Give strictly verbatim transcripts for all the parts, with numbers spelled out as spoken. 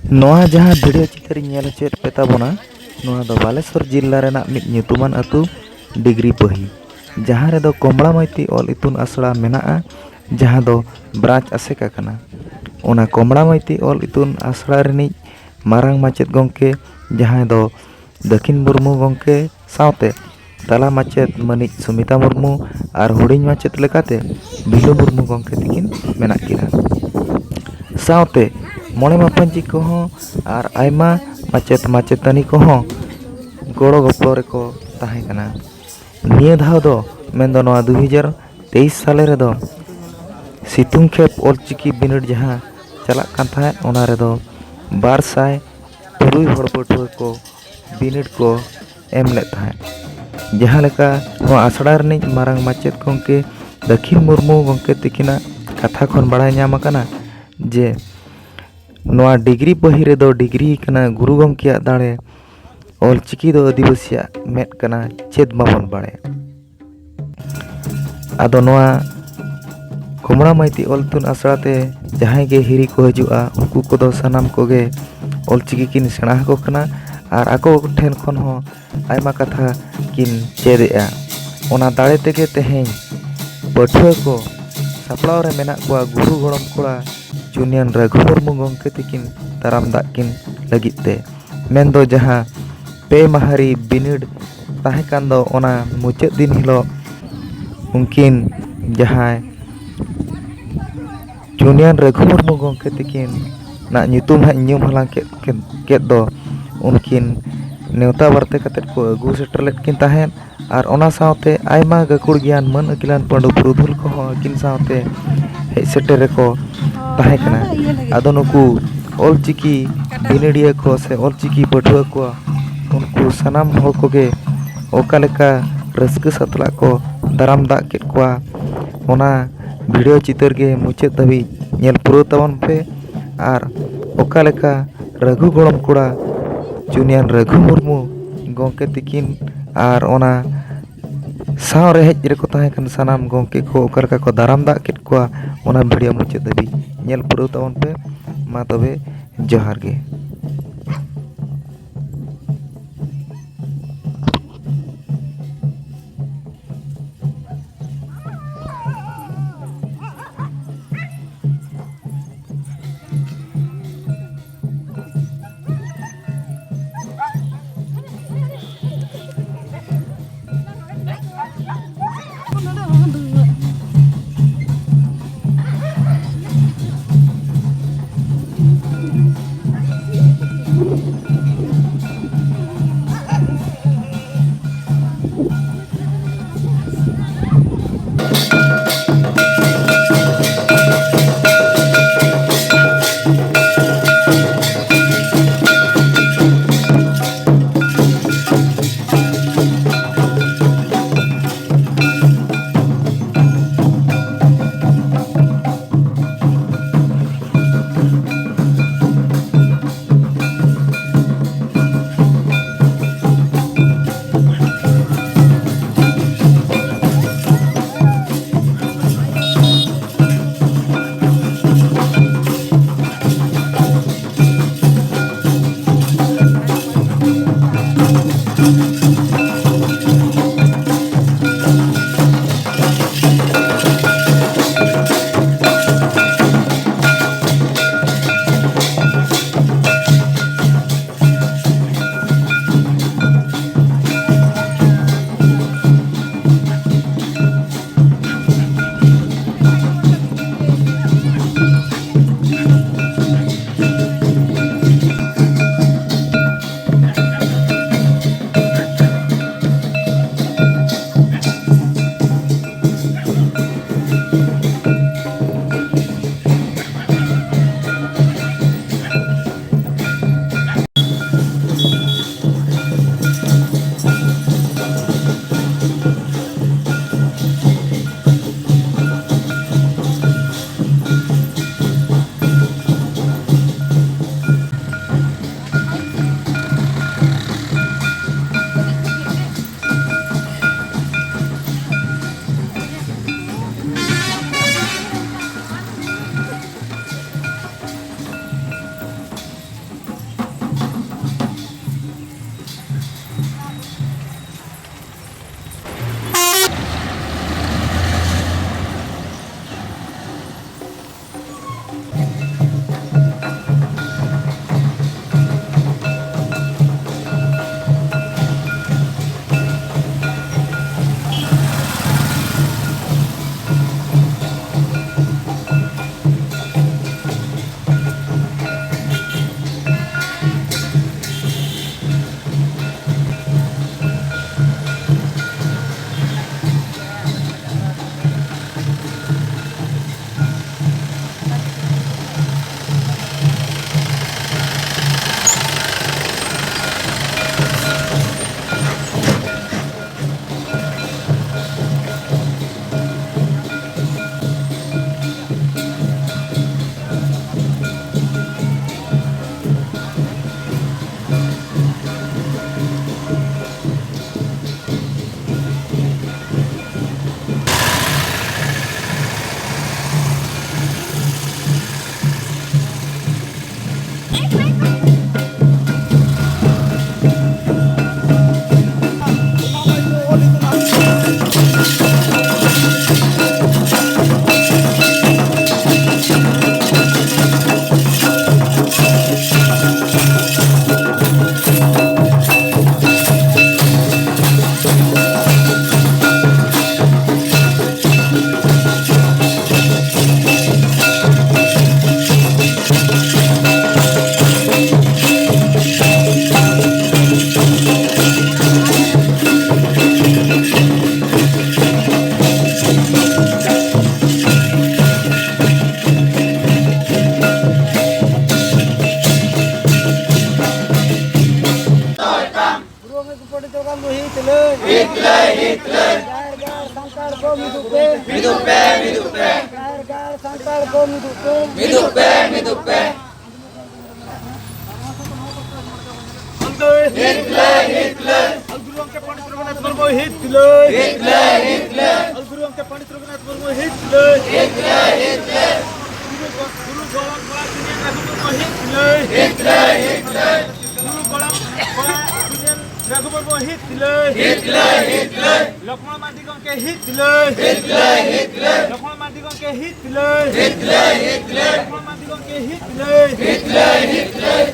ᱱᱚᱣᱟ ᱡᱟᱦᱟᱸ ᱵᱷᱤᱰᱤᱭᱳ ᱪᱤᱛᱟᱹᱨᱤᱧ ᱧᱮᱞ ᱦᱚᱪᱚᱭᱮᱫ ᱯᱮ ᱛᱟᱵᱚᱱᱟ, ᱱᱚᱣᱟ ᱫᱚ ᱵᱟᱞᱮᱥᱚᱨ ᱡᱤᱞᱟ ᱨᱮᱱᱟᱜ ᱢᱤᱫ ᱧᱩᱛᱩᱢᱟᱱ ᱟᱹᱛᱩ ᱰᱤᱜᱽᱨᱤ ᱯᱟᱹᱦᱤ, ᱡᱟᱦᱟᱸ ᱨᱮᱫᱚ ᱠᱚᱢᱲᱟ ᱢᱟᱹᱭᱛᱤ ᱚᱞ ᱤᱛᱩᱱ ᱟᱥᱲᱟ ᱢᱮᱱᱟᱜᱼᱟ, ᱡᱟᱦᱟᱸ ᱫᱚ ᱵᱨᱟᱧᱪ ᱟᱥᱮᱠᱟ ᱠᱟᱱᱟ᱾ ᱚᱱᱟ ᱠᱚᱢᱲᱟ ᱢᱟᱹᱭᱛᱤ ᱚᱞ ᱤᱛᱩᱱ ᱟᱥᱲᱟ ᱨᱤᱱᱤᱡ ᱢᱟᱨᱟᱝ ᱢᱟᱪᱮᱫ ᱜᱚᱢᱠᱮ, ᱡᱟᱦᱟᱸᱭ ᱫᱚ ᱫᱟᱹᱠᱷᱤᱱ ᱢᱩᱨᱢᱩ ᱜᱚᱢᱠᱮ ᱥᱟᱶᱛᱮ ᱛᱟᱞᱟ ᱢᱟᱪᱮᱫ ᱢᱟᱹᱱᱤᱡ ᱥᱩᱢᱤᱛᱟ ᱢᱩᱨᱢᱩ ᱟᱨ ᱦᱩᱰᱤᱧ ᱢᱟᱪᱮᱫ ᱞᱮᱠᱟᱛᱮ ᱵᱷᱤᱞᱩ ᱢᱩᱨᱢᱩ ᱜᱚᱢᱠᱮ ᱛᱤᱠᱤᱱ ᱢᱮᱱᱟᱜ ᱠᱤᱱᱟ᱾ ᱥᱟᱶᱛᱮ ᱢᱚᱬᱮ ᱢᱟᱯᱟᱧᱪᱤ ᱠᱚᱦᱚᱸ ᱟᱨ ᱟᱭᱢᱟ ᱢᱟᱪᱮᱫ ᱢᱟᱪᱮᱛᱟᱹᱱᱤ ᱠᱚᱦᱚᱸ ᱜᱚᱲᱚ ᱜᱚᱯᱚᱲᱚ ᱨᱮᱠᱚ ᱛᱟᱦᱮᱸ ᱠᱟᱱᱟ᱾ ᱱᱤᱭᱟᱹ ᱫᱷᱟᱣ ᱫᱚ, ᱢᱮᱱᱫᱚ ᱱᱚᱣᱟ ᱫᱩ ᱦᱟᱡᱟᱨ ᱛᱮᱭᱤᱥ ᱥᱟᱞᱮ ᱨᱮᱫᱚ, ᱥᱤᱛᱩᱝ ᱠᱷᱮᱯ ᱚᱞᱪᱤᱠᱤ ᱵᱤᱱᱤᱰ ᱡᱟᱦᱟᱸ ᱪᱟᱞᱟᱜ ᱠᱟᱱ ᱛᱟᱦᱮᱸᱫ, ᱚᱱᱟ ᱨᱮᱫᱚ ᱵᱟᱨ ᱥᱟᱭ ᱛᱩᱨᱩᱭ ᱦᱚᱲ ᱯᱟᱹᱴᱷᱩᱣᱟᱹ ᱠᱚ ᱵᱤᱱᱤᱰ ᱠᱚ ᱮᱢ ᱞᱮᱫ ᱛᱟᱦᱮᱸᱫ᱾ ᱡᱟᱦᱟᱸ ᱞᱮᱠᱟ ᱱᱚᱣᱟ ᱟᱥᱲᱟ ᱨᱤᱱᱤᱡ ᱢᱟᱨᱟᱝ ᱢᱟᱪᱮᱫ ᱜᱚᱢᱠᱮ ᱫᱟᱹᱠᱷᱤᱱ ᱢᱩᱨᱢᱩ ᱜᱚᱢᱠᱮ ᱛᱤᱠᱤᱱᱟᱜ ᱠᱟᱛᱷᱟ ᱠᱷᱚᱱ ᱵᱟᱲᱟᱭ ᱧᱟᱢ ᱟᱠᱟᱱᱟ ᱡᱮ, ᱱᱚᱣᱟ ᱰᱤᱜᱽᱨᱤ ᱯᱟᱹᱦᱤ ᱨᱮᱫᱚ ᱰᱤᱜᱽᱨᱤ ᱠᱟᱱᱟ ᱜᱩᱨᱩ ᱜᱚᱢᱠᱮᱭᱟᱜ ᱫᱟᱲᱮ, ᱚᱞᱪᱤᱠᱤ ᱫᱚ ᱟᱹᱫᱤᱵᱟᱹᱥᱤᱭᱟᱜ ᱢᱮᱫ ᱠᱟᱱᱟ, ᱪᱮᱫ ᱵᱟᱵᱚᱱ ᱵᱟᱲᱟᱭᱟ? ᱟᱫᱚ ᱱᱚᱣᱟ ᱠᱚᱢᱲᱟ ᱢᱟᱹᱭᱛᱤ ᱚᱞ ᱤᱛᱩᱱ ᱟᱥᱲᱟ ᱛᱮ ᱡᱟᱦᱟᱸᱭ ᱜᱮ ᱦᱤᱨᱤ ᱠᱚ ᱦᱤᱡᱩᱜᱼᱟ, ᱩᱱᱠᱩ ᱠᱚᱫᱚ ᱥᱟᱱᱟᱢ ᱠᱚᱜᱮ ᱚᱞᱪᱤᱠᱤ ᱠᱤᱱ ᱥᱮᱬᱟ ᱟᱠᱚ ᱠᱟᱱᱟ ᱟᱨ ᱟᱠᱚ ᱴᱷᱮᱱ ᱠᱷᱚᱱ ᱦᱚᱸ ᱟᱭᱢᱟ ᱠᱟᱛᱷᱟ ᱠᱤᱱ ᱪᱮᱫ ᱮᱫᱼᱟ᱾ ᱚᱱᱟ ᱫᱟᱲᱮ ᱛᱮᱜᱮ ᱛᱮᱦᱮᱧ ᱯᱟᱹᱴᱷᱩᱣᱟᱹ ᱠᱚ ᱥᱟᱯᱲᱟᱣ ᱨᱮ ᱢᱮᱱᱟᱜ ᱠᱚᱣᱟ ᱜᱩᱨᱩ ᱜᱚᱲᱚᱢ ᱠᱚᱲᱟ ᱪᱩᱱᱭᱟᱱ ᱨᱟᱹᱜᱷᱩ ᱢᱩᱨᱢᱩ ᱜᱚᱢᱠᱮ ᱛᱤᱠᱤᱱ ᱫᱟᱨᱟᱢ ᱫᱟᱜ ᱠᱤᱱ ᱞᱟᱹᱜᱤᱫ ᱛᱮ, ᱢᱮᱱᱫᱚ ᱡᱟᱦᱟᱸ ᱯᱮ ᱢᱟᱦᱟᱨᱤ ᱵᱤᱱᱤᱰ ᱛᱟᱦᱮᱸ ᱠᱟᱱ ᱫᱚ, ᱚᱱᱟ ᱢᱩᱪᱟᱹᱫ ᱫᱤᱱ ᱦᱤᱞᱳᱜ ᱩᱱᱠᱤᱱ ᱡᱟᱦᱟᱸᱭ ᱪᱩᱱᱭᱟᱱ ᱨᱟᱹᱜᱷᱩ ᱢᱩᱨᱢᱩ ᱜᱚᱢᱠᱮ ᱛᱤᱠᱤᱱᱟᱜ ᱧᱩᱛᱩᱢ ᱦᱟᱸᱜ ᱧᱩᱢ ᱦᱟᱞᱟᱝ ᱠᱮᱫ, ᱠᱮᱫ, ᱠᱮᱫ ᱫᱚ, ᱩᱱᱠᱤᱱ ᱱᱮᱣᱛᱟ ᱵᱟᱨᱛᱮ ᱠᱟᱛᱮᱫ ᱠᱚ ᱟᱹᱜᱩ ᱥᱮᱴᱮᱨ ᱞᱮᱫ ᱠᱤᱱ ᱛᱟᱦᱮᱸᱫ᱾ ᱟᱨ ᱚᱱᱟ ᱥᱟᱶᱛᱮ ᱟᱭᱢᱟ ᱜᱟᱹᱠᱷᱩᱲ ᱜᱮᱭᱟᱱ ᱢᱟᱹᱱ ᱟᱹᱠᱤᱞᱟᱱ ᱯᱟᱹᱰᱩ ᱯᱩᱨᱩᱫᱷᱩᱞ ᱠᱚᱦᱚᱸ ᱟᱹᱠᱤᱱ ᱥᱟᱶᱛᱮ ᱦᱮᱡ ᱥᱮᱴᱮᱨ ᱨᱮᱠᱚ ᱛᱟᱦᱮᱸ ᱠᱟᱱᱟ᱾ ᱟᱫᱚ ᱱᱩᱠᱩ ᱚᱞᱪᱤᱠᱤ ᱵᱤᱱᱤᱰᱤᱭᱟᱹ ᱠᱚ ᱥᱮ ᱚᱞᱪᱤᱠᱤ ᱯᱟᱹᱴᱷᱩᱣᱟᱹ ᱠᱚ, ᱩᱱᱠᱩ ᱥᱟᱱᱟᱢ ᱦᱚᱲ ᱠᱚᱜᱮ ᱚᱠᱟ ᱞᱮᱠᱟ ᱨᱟᱹᱥᱠᱟᱹ ᱥᱟᱛᱞᱟᱜ ᱠᱚ ᱫᱟᱨᱟᱢ ᱫᱟᱜ ᱠᱮᱫ ᱠᱚᱣᱟ, ᱚᱱᱟ ᱵᱷᱤᱰᱤᱭᱳ ᱪᱤᱛᱟᱹᱨ ᱜᱮ ᱢᱩᱪᱟᱹᱫ ᱫᱷᱟᱹᱵᱤᱡ ᱧᱮᱞ ᱯᱩᱨᱟᱹᱣ ᱛᱟᱵᱚᱱ ᱯᱮ᱾ ᱟᱨ ᱚᱠᱟ ᱞᱮᱠᱟ ᱨᱟᱹᱜᱷᱩ ᱜᱚᱲᱚᱢ ᱠᱚᱲᱟ ᱪᱩᱱᱭᱟᱱ ᱨᱟᱹᱜᱷᱩ ᱢᱩᱨᱢᱩ ᱜᱚᱢᱠᱮ ᱛᱤᱠᱤᱱ ᱟᱨ ᱚᱱᱟ ᱥᱟᱶ ᱨᱮ ᱦᱮᱡ ᱨᱮᱠᱚ ᱛᱟᱦᱮᱸ ᱠᱟᱱ ᱥᱟᱱᱟᱢ ᱜᱚᱢᱠᱮ ᱠᱚ ᱚᱠᱟ ᱞᱮᱠᱟ ᱠᱚ ᱫᱟᱨᱟᱢ ᱫᱟᱜ ᱠᱮᱫ ᱠᱚᱣᱟ, ᱚᱱᱟ ᱵᱷᱤᱰᱤᱭᱳ ᱢᱩᱪᱟᱹᱫ ᱫᱷᱟᱹᱵᱤᱡ ᱧᱮᱞ ᱯᱩᱨᱟᱹᱣ ᱛᱟᱵᱚᱱ ᱯᱮ᱾ ᱢᱟ ᱛᱚᱵᱮ ᱡᱚᱦᱟᱨ ᱜᱮ᱾ ᱦᱤᱛ ᱞᱟᱹᱭ, ᱦᱤᱛ ᱞᱟᱹᱭ᱾ ᱡᱟᱦᱮᱨ ᱜᱟᱲ ᱥᱟᱱᱛᱟᱲ ᱠᱚ ᱢᱤᱫᱚᱜ ᱯᱮ᱾ ᱢᱤᱫᱚᱜ ᱯᱮ, ᱢᱤᱫᱚᱜ ᱯᱮ᱾ ᱡᱟᱦᱮᱨ ᱜᱟᱲ ᱥᱟᱱᱛᱟᱲ ᱠᱚ ᱢᱤᱫᱚᱜ ᱯᱮ᱾ ᱢᱤᱫᱚᱜ ᱯᱮ, ᱢᱤᱫᱚᱜ ᱯᱮ᱾ ᱦᱤᱛ ᱞᱟᱹᱭ, ᱦᱤᱛ ᱞᱟᱹᱭ᱾ ᱚᱞ ᱜᱩᱨᱩ ᱜᱚᱢᱠᱮ ᱯᱚᱱᱰᱤᱛ ᱨᱚᱜᱷᱩᱱᱟᱛᱷ ᱢᱩᱨᱢᱩ ᱦᱤᱛ ᱞᱟᱹᱭ᱾ ᱦᱤᱛ ᱞᱟᱹᱭ, ᱦᱤᱛ ᱞᱟᱹᱭ᱾ ᱚᱞ ᱜᱩᱨᱩ ᱜᱚᱢᱠᱮ ᱯᱚᱱᱰᱤᱛ ᱨᱚᱜᱷᱩᱱᱟᱛᱷ ᱢᱩᱨᱢᱩ ᱦᱤᱛ ᱞᱟᱹᱭ᱾ ᱦᱤᱛ ᱞᱟᱹᱭ, ᱦᱤᱛ ᱞᱟᱹᱭ᱾ ᱜᱩᱨᱩ ᱜᱚ-, ᱜᱩᱨᱩ ᱜᱚᱲᱚᱢ ᱠᱚᱲᱟ ᱥᱤᱧᱚᱛ ᱨᱚᱜᱷᱩ ᱢᱩᱨᱢᱩ ᱦᱤᱛ ᱞᱟᱹᱭ᱾ ᱦᱤᱛ ᱞᱟᱹᱭ, ᱦᱤᱛ ᱞᱟᱹᱭ᱾ ᱜᱩᱨᱩ ᱜᱚᱲᱚᱢ ᱠᱚᱲᱟ ᱥᱤᱧᱚᱛ ᱨᱚᱜᱷᱩ ᱢᱩᱨᱢᱩ ᱦᱤᱛ ᱞᱟᱹᱭ᱾ ᱦᱤᱛ ᱞᱟᱹᱭ, ᱦᱤᱛ ᱞᱟᱹᱭ᱾ ᱞᱚᱠᱷᱢᱚᱬ ᱢᱟᱨᱰᱤ ᱜᱚᱢᱠᱮ ᱦᱤᱛ ᱞᱟᱹᱭ᱾ ᱦᱤᱛ ᱞᱟᱹᱭ, ᱦᱤᱛ ᱞᱟᱹᱭ᱾ ᱞᱚᱠᱷᱢᱚᱬ ᱢᱟᱨᱰᱤ ᱜᱚᱢᱠᱮ ᱦᱤᱛ ᱞᱟᱹᱭ᱾ ᱦᱤᱛ ᱞᱟᱹᱭ, ᱦᱤᱛ ᱞᱟᱹᱭ᱾ ᱞᱚᱠᱷᱢᱚᱬ ᱢᱟᱨᱰᱤ ᱜᱚᱢᱠᱮ ᱦᱤᱛ ᱞᱟᱹᱭ᱾ ᱦᱤᱛ ᱞᱟᱹᱭ, ᱦᱤᱛ ᱞᱟᱹᱭ᱾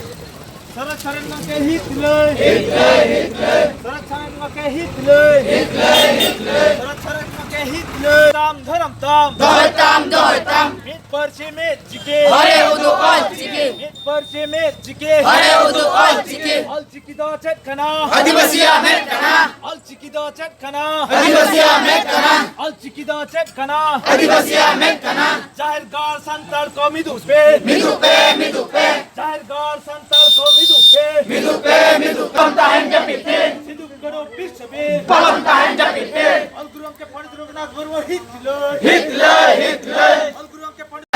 ᱥᱚᱨᱚᱡᱽ ᱥᱚᱨᱮᱱ ᱜᱚᱢᱠᱮ ᱦᱤᱛ ᱞᱟᱹᱭ᱾ ᱦᱤᱛ ᱞᱟᱹᱭ, ᱦᱤᱛ ᱞᱟᱹᱭ᱾ ᱥᱚᱨᱚᱡᱽ ᱥᱚᱨᱮᱱ ᱜᱚᱢᱠᱮ ᱦᱤᱛ ᱞᱟᱹᱭ᱾ ᱦᱤᱛ ᱞᱟᱹᱭ, ᱦᱤᱛ ᱞᱟᱹᱭ᱾ ᱥᱚᱨᱚᱡᱽ ᱥᱚᱨᱮᱱ ᱜᱚᱢᱠᱮ ᱦᱤᱛ ᱞᱟᱹᱭ᱾ ᱛᱟᱢ ᱫᱷᱚᱨᱚᱢ ᱛᱟᱢ᱾ ᱫᱚᱦᱚᱭ ᱛᱟᱢ, ᱫᱚᱦᱚᱭ ᱛᱟᱢ᱾ ᱢᱤᱫ ᱯᱟᱹᱨᱥᱤ ᱢᱤᱫ ᱪᱤᱠᱤ᱾ ᱦᱚᱨᱮ ᱩᱫᱩᱜ ᱚᱞ ᱪᱤᱠᱤ᱾ ᱢᱤᱫ ᱯᱟᱹᱨᱥᱤ ᱢᱤᱫ ᱪᱤᱠᱤ᱾ ᱦᱚᱨᱮ ᱩᱫᱩᱜ ᱚᱞ ᱪᱤᱠᱤ᱾ ᱚᱞ ᱪᱤᱠᱤ ᱫᱚ ᱪᱮᱫ ᱠᱟᱱᱟ? ᱟᱹᱫᱤᱵᱟᱹᱥᱤᱭᱟᱜ ᱢᱮᱫ ᱠᱟᱱᱟ᱾ ᱚᱞ ᱪᱤᱠᱤ ᱫᱚ ᱪᱮᱫ ᱠᱟᱱᱟ? ᱟᱹᱫᱤᱵᱟᱹᱥᱤᱭᱟᱜ ᱢᱮᱫ ᱠᱟᱱᱟ᱾ ᱚᱞ ᱪᱤᱠᱤ ᱫᱚ ᱪᱮᱫ ᱠᱟᱱᱟ? ᱟᱹᱫᱤᱵᱟᱹᱥᱤᱭᱟᱜ ᱢᱮᱫ ᱠᱟᱱᱟ᱾ ᱡᱟᱦᱮᱨ ᱜᱟᱲ ᱥᱟᱱᱛᱟᱲ ᱠᱚ ᱢᱤᱫᱚᱜ ᱯᱮ᱾ ᱢᱤᱫᱚᱜ ᱯᱮ, ᱢᱤᱫᱚᱜ ᱯᱮ᱾ ᱡᱟᱦᱮᱨ ᱜᱟᱲ ᱥᱟᱱᱛᱟᱲ ᱠᱚ ᱢᱤᱫᱚᱜ ᱯᱮ᱾ ᱢᱤᱫᱚᱜ ᱯᱮ, ᱢᱤᱫᱚᱜ ᱯᱮ᱾ ᱵᱟᱵᱚᱱ ᱛᱟᱦᱮᱱ ᱡᱟᱹᱯᱤᱫ ᱛᱷᱤᱨ᱾ ᱥᱤᱫᱩ ᱠᱟᱹᱱᱦᱩ ᱵᱤᱨ ᱥᱮ ᱵᱤᱨ᱾ ᱵᱟᱵᱚᱱ ᱛᱟᱦᱮᱱ ᱡᱟᱹᱯᱤᱫ ᱛᱷᱤᱨ᱾ ᱚᱞ ᱜᱩᱨᱩ ᱜᱚᱢᱠᱮ ᱯᱚᱱᱰᱤᱛ ᱨᱚᱜᱷᱩᱱᱟᱛᱷ ᱢᱩᱨᱢᱩ ᱦᱤᱛ ᱞᱟᱹᱭ᱾ ᱦᱤᱛ ᱞᱟᱹᱭ, ᱦᱤᱛ ᱞᱟᱹᱭ᱾ ᱚᱞ ᱜᱩᱨᱩ ᱜᱚᱢᱠᱮ ᱯᱚᱱᱰᱤᱛ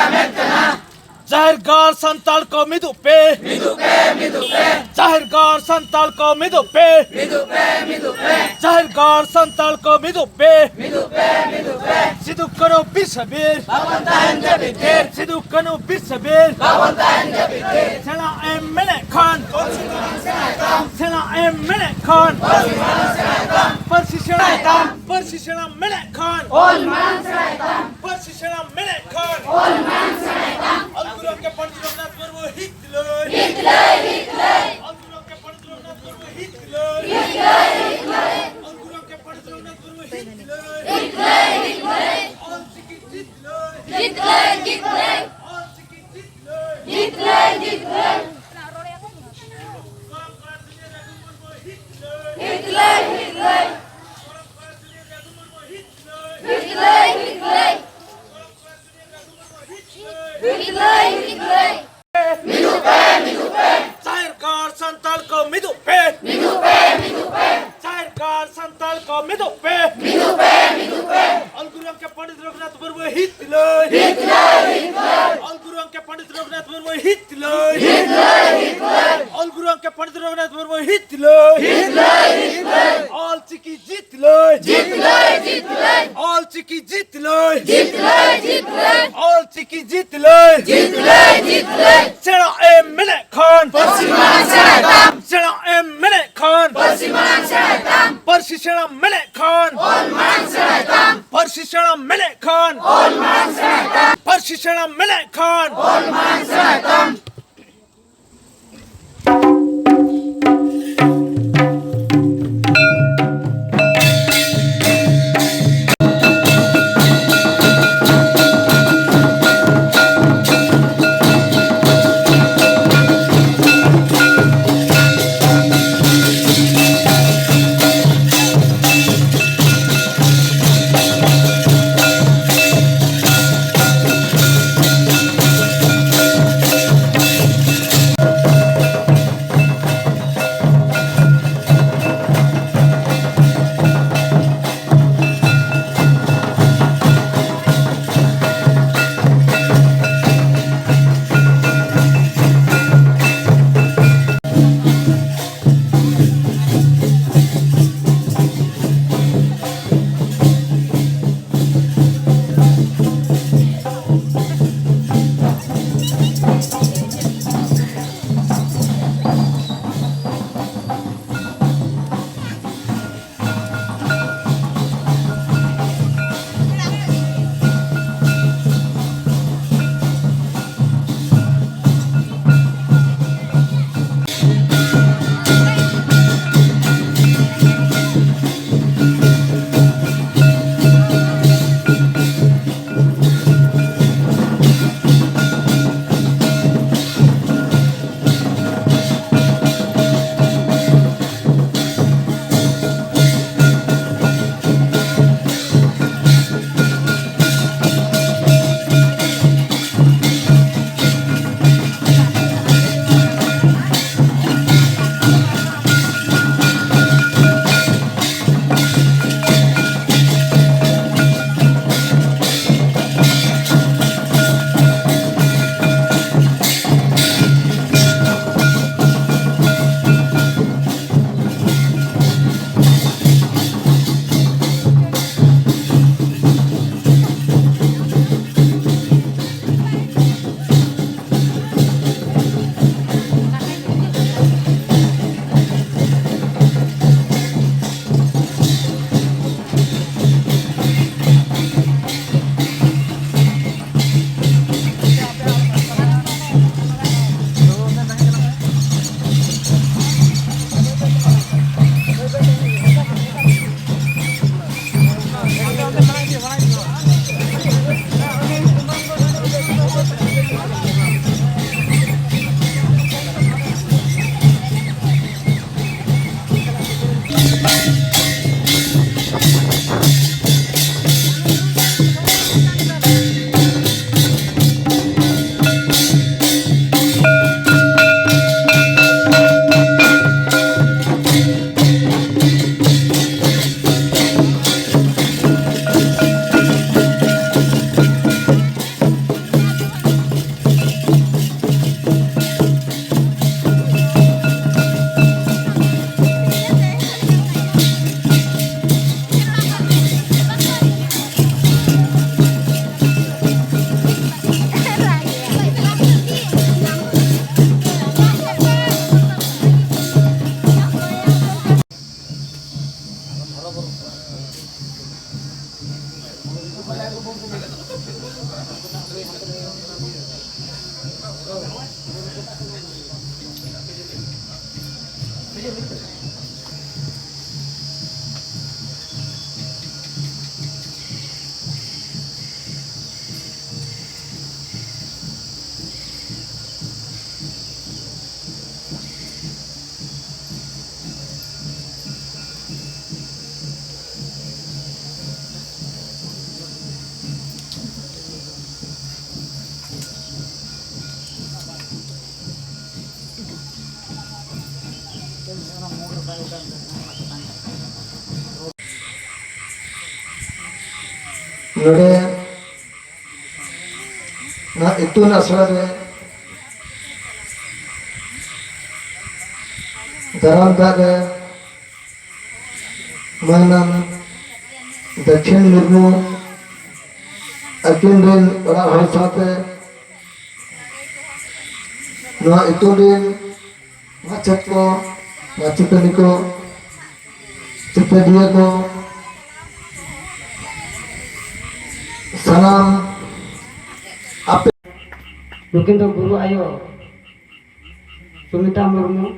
ᱡᱟᱦᱮᱨ ᱜᱟᱲ ᱥᱟᱱᱛᱟᱲ ᱠᱚ ᱢᱤᱫᱚᱜ ᱯᱮ᱾ ᱢᱤᱫᱚᱜ ᱯᱮ, ᱢᱤᱫᱚᱜ ᱯᱮ᱾ ᱡᱟᱦᱮᱨ ᱜᱟᱲ ᱥᱟᱱᱛᱟᱲ ᱠᱚ ᱢᱤᱫᱚᱜ ᱯᱮ᱾ ᱢᱤᱫᱚᱜ ᱯᱮ, ᱢᱤᱫᱚᱜ ᱯᱮ᱾ ᱡᱟᱦᱮᱨ ᱜᱟᱲ ᱥᱟᱱᱛᱟᱲ ᱠᱚ ᱢᱤᱫᱚᱜ ᱯᱮ᱾ ᱢᱤᱫᱚᱜ ᱯᱮ, ᱢᱤᱫᱚᱜ ᱯᱮ᱾ ᱥᱤᱫᱩ ᱠᱟᱹᱱᱦᱩ ᱵᱤᱨ ᱥᱮ ᱵᱤᱨ᱾ ᱵᱟᱵᱚᱱ ᱛᱟᱦᱮᱱ ᱡᱟᱹᱯᱤᱫ ᱛᱷᱤᱨ᱾ ᱥᱤᱫᱩ ᱠᱟᱹᱱᱦᱩ ᱵᱤᱨ ᱥᱮ ᱵᱤᱨ᱾ ᱵᱟᱵᱚᱱ ᱛᱟᱦᱮᱱ ᱡᱟᱹᱯᱤᱫ ᱛᱷᱤᱨ᱾ ᱥᱮᱬᱟ ᱮᱢ ᱢᱮᱱᱮᱫ ᱠᱷᱟᱱ᱾ ᱚᱞ ᱪᱤᱠᱤ ᱢᱟᱲᱟᱝ ᱥᱮᱬᱟᱭ ᱛᱟᱢ᱾ ᱥᱮᱬᱟ ᱮᱢ ᱢᱮᱱᱮᱫ ᱠᱷᱟᱱ᱾ ᱚᱞ ᱪᱤᱠᱤ ᱢᱟᱲᱟᱝ ᱥᱮᱬᱟᱭ ᱛᱟᱢ᱾ ᱯᱟᱹᱨᱥᱤ ᱥᱮᱬᱟᱭ ᱛᱟᱢ᱾ ᱯᱟᱹᱨᱥᱤ ᱥᱮᱬᱟ ᱢᱮᱱᱮᱫ ᱠᱷᱟᱱ᱾ ᱚᱞ ᱢᱟᱲᱟᱝ ᱥᱮᱬᱟᱭ ᱛᱟᱢ᱾ ᱯᱟᱹᱨᱥᱤ ᱥᱮᱬᱟ ᱢᱮᱱᱮᱫ ᱠᱷᱟᱱ᱾ ᱚᱞ ᱢᱟᱲᱟᱝ ᱥᱮᱬᱟᱭ ᱛᱟᱢ᱾ ᱚᱞ ᱜᱩᱨᱩ ᱜᱚᱢᱠᱮ ᱯᱚᱱᱰᱤᱛ ᱨᱚᱜᱷᱩᱱᱟᱛᱷ ᱢᱩᱨᱢᱩ ᱦᱤᱛ ᱞᱟᱹᱭ᱾ ᱦᱤᱛ ᱞᱟᱹᱭ, ᱦᱤᱛ ᱞᱟᱹᱭ᱾ ᱚᱞ ᱜᱩᱨᱩ ᱜᱚᱢᱠᱮ ᱯᱚᱱᱰᱤᱛ ᱨᱚᱜᱷᱩᱱᱟᱛᱷ ᱢᱩᱨᱢᱩ ᱦᱤᱛ ᱞᱟᱹᱭ᱾ ᱦᱤᱛ ᱞᱟᱹᱭ, ᱦᱤᱛ ᱞᱟᱹᱭ᱾ ᱚᱞ ᱜᱩᱨᱩ ᱜᱚᱢᱠᱮ ᱯᱚᱱᱰᱤᱛ ᱨᱚᱜᱷᱩᱱᱟᱛᱷ ᱢᱩᱨᱢᱩ ᱦᱤᱛ ᱞᱟᱹᱭ᱾ ᱦᱤᱛ ᱞᱟᱹᱭ, ᱦᱤᱛ ᱞᱟᱹᱭ᱾ ᱚᱞ ᱪᱤᱠᱤ ᱡᱤᱛ ᱞᱟᱹᱭ᱾ ᱡᱤᱛ ᱞᱟᱹᱭ, ᱡᱤᱛ ᱞᱟᱹᱭ᱾ ᱚᱞ ᱪᱤᱠᱤ ᱡᱤᱛ ᱞᱟᱹᱭ᱾ ᱡᱤᱛ ᱞᱟᱹᱭ, ᱡᱤᱛ ᱞᱟᱹᱭ᱾ ᱜᱚᱲᱚᱢ ᱠᱚᱲᱟ ᱥᱤᱧᱚᱛ ᱨᱚᱜᱷᱩ ᱢᱩᱨᱢᱩ ᱦᱤᱛ ᱞᱟᱹᱭ᱾ ᱦᱤᱛ ᱞᱟᱹᱭ, ᱦᱤᱛ ᱞᱟᱹᱭ᱾ ᱜᱚᱲᱚᱢ ᱠᱚᱲᱟ ᱥᱤᱧᱚᱛ ᱨᱚᱜᱷᱩ ᱢᱩᱨᱢᱩ ᱦᱤᱛ ᱞᱟᱹᱭ᱾ ᱦᱤᱛ ᱞᱟᱹᱭ, ᱦᱤᱛ ᱞᱟᱹᱭ᱾ ᱦᱤᱛ ᱞᱟᱹᱭ, ᱦᱤᱛ ᱞᱟᱹᱭ᱾ ᱢᱤᱫᱚᱜ ᱯᱮ, ᱢᱤᱫᱚᱜ ᱯᱮ᱾ ᱡᱟᱦᱮᱨ ᱜᱟᱲ ᱥᱟᱱᱛᱟᱲ ᱠᱚ ᱢᱤᱫᱚᱜ ᱯᱮ᱾ ᱢᱤᱫᱚᱜ ᱯᱮ, ᱢᱤᱫᱚᱜ ᱯᱮ᱾ ᱡᱟᱦᱮᱨ ᱜᱟᱲ ᱥᱟᱱᱛᱟᱲ ᱠᱚ ᱢᱤᱫᱚᱜ ᱯᱮ᱾ ᱢᱤᱫᱚᱜ ᱯᱮ, ᱢᱤᱫᱚᱜ ᱯᱮ᱾ ᱚᱞ ᱜᱩᱨᱩ ᱜᱚᱢᱠᱮ ᱯᱚᱱᱰᱤᱛ ᱨᱚᱜᱷᱩᱱᱟᱛᱷ ᱢᱩᱨᱢᱩ ᱦᱤᱛ ᱞᱟᱹᱭ᱾ ᱦᱤᱛ ᱞᱟᱹᱭ, ᱦᱤᱛ ᱞᱟᱹᱭ᱾ ᱚᱞ ᱜᱩᱨᱩ ᱜᱚᱢᱠᱮ ᱯᱚᱱᱰᱤᱛ ᱨᱚᱜᱷᱩᱱᱟᱛᱷ ᱢᱩᱨᱢᱩ ᱦᱤᱛ ᱞᱟᱹᱭ᱾ ᱦᱤᱛ ᱞᱟᱹᱭ, ᱦᱤᱛ ᱞᱟᱹᱭ᱾ ᱚᱞ ᱜᱩᱨᱩ ᱜᱚᱢᱠᱮ ᱯᱚᱱᱰᱤᱛ ᱨᱚᱜᱷᱩᱱᱟᱛᱷ ᱢᱩᱨᱢᱩ ᱦᱤᱛ ᱞᱟᱹᱭ᱾ ᱦᱤᱛ ᱞᱟᱹᱭ, ᱦᱤᱛ ᱞᱟᱹᱭ᱾ ᱚᱞ ᱪᱤᱠᱤ ᱡᱤᱛ ᱞᱟᱹᱭ᱾ ᱡᱤᱛ ᱞᱟᱹᱭ, ᱡᱤᱛ ᱞᱟᱹᱭ᱾ ᱚᱞ ᱪᱤᱠᱤ ᱡᱤᱛ ᱞᱟᱹᱭ᱾ ᱡᱤᱛ ᱞᱟᱹᱭ, ᱡᱤᱛ ᱞᱟᱹᱭ᱾ ᱚᱞ ᱪᱤᱠᱤ ᱡᱤᱛ ᱞᱟᱹᱭ᱾ ᱡᱤᱛ ᱞᱟᱹᱭ, ᱡᱤᱛ ᱞᱟᱹᱭ᱾ ᱥᱮᱬᱟ ᱮᱢ ᱢᱮᱱᱮᱫ ᱠᱷᱟᱱ᱾ ᱯᱟᱹᱨᱥᱤ ᱢᱟᱲᱟᱝ ᱥᱮᱬᱟᱭ ᱛᱟᱢ᱾ ᱥᱮᱬᱟ ᱮᱢ ᱢᱮᱱᱮᱫ ᱠᱷᱟᱱ᱾ ᱯᱟᱹᱨᱥᱤ ᱢᱟᱲᱟᱝ ᱥᱮᱬᱟᱭ ᱛᱟᱢ᱾ ᱯᱟᱹᱨᱥᱤ ᱥᱮᱬᱟ ᱢᱮᱱᱮᱫ ᱠᱷᱟᱱ᱾ ᱚᱞ ᱢᱟᱲᱟᱝ ᱥᱮᱬᱟᱭ ᱛᱟᱢ᱾ ᱯᱟᱹᱨᱥᱤ ᱥᱮᱬᱟ ᱢᱮᱱᱮᱫ ᱠᱷᱟᱱ᱾ ᱚᱞ ᱢᱟᱲᱟᱝ ᱥᱮᱬᱟᱭ ᱛᱟᱢ᱾ ᱯᱟᱹᱨᱥᱤ ᱥᱮᱬᱟ ᱢᱮᱱᱮᱫ ᱠᱷᱟᱱ᱾ ᱚᱞ ᱢᱟᱲᱟᱝ ᱥᱮᱬᱟᱭ ᱛᱟᱢ᱾ ᱱᱚᱰᱮ ᱱᱚᱣᱟ ᱤᱛᱩᱱ ᱟᱥᱲᱟ ᱨᱮ ᱫᱟᱨᱟᱢ ᱫᱟᱜ ᱨᱮ ᱢᱟᱹᱱᱟᱱ ᱫᱟᱹᱠᱷᱤᱱ ᱢᱩᱨᱢᱩ, ᱟᱹᱠᱤᱱ ᱨᱮᱱ ᱚᱲᱟᱜ ᱦᱚᱲ ᱥᱟᱶᱛᱮ ᱱᱚᱣᱟ ᱤᱛᱩᱱ ᱨᱮᱱ ᱢᱟᱪᱮᱫ ᱠᱚ, ᱢᱟᱪᱮᱛᱟᱹᱱᱤ ᱠᱚ, ᱪᱮᱛᱟᱹᱱᱤᱭᱟᱹ ᱠᱚ, ᱥᱟᱱᱟᱢ ᱟᱯᱮ ᱱᱩᱠᱤᱱ ᱫᱚ ᱜᱩᱨᱩ ᱟᱭᱳ ᱥᱩᱢᱤᱛᱟ ᱢᱩᱨᱢᱩ,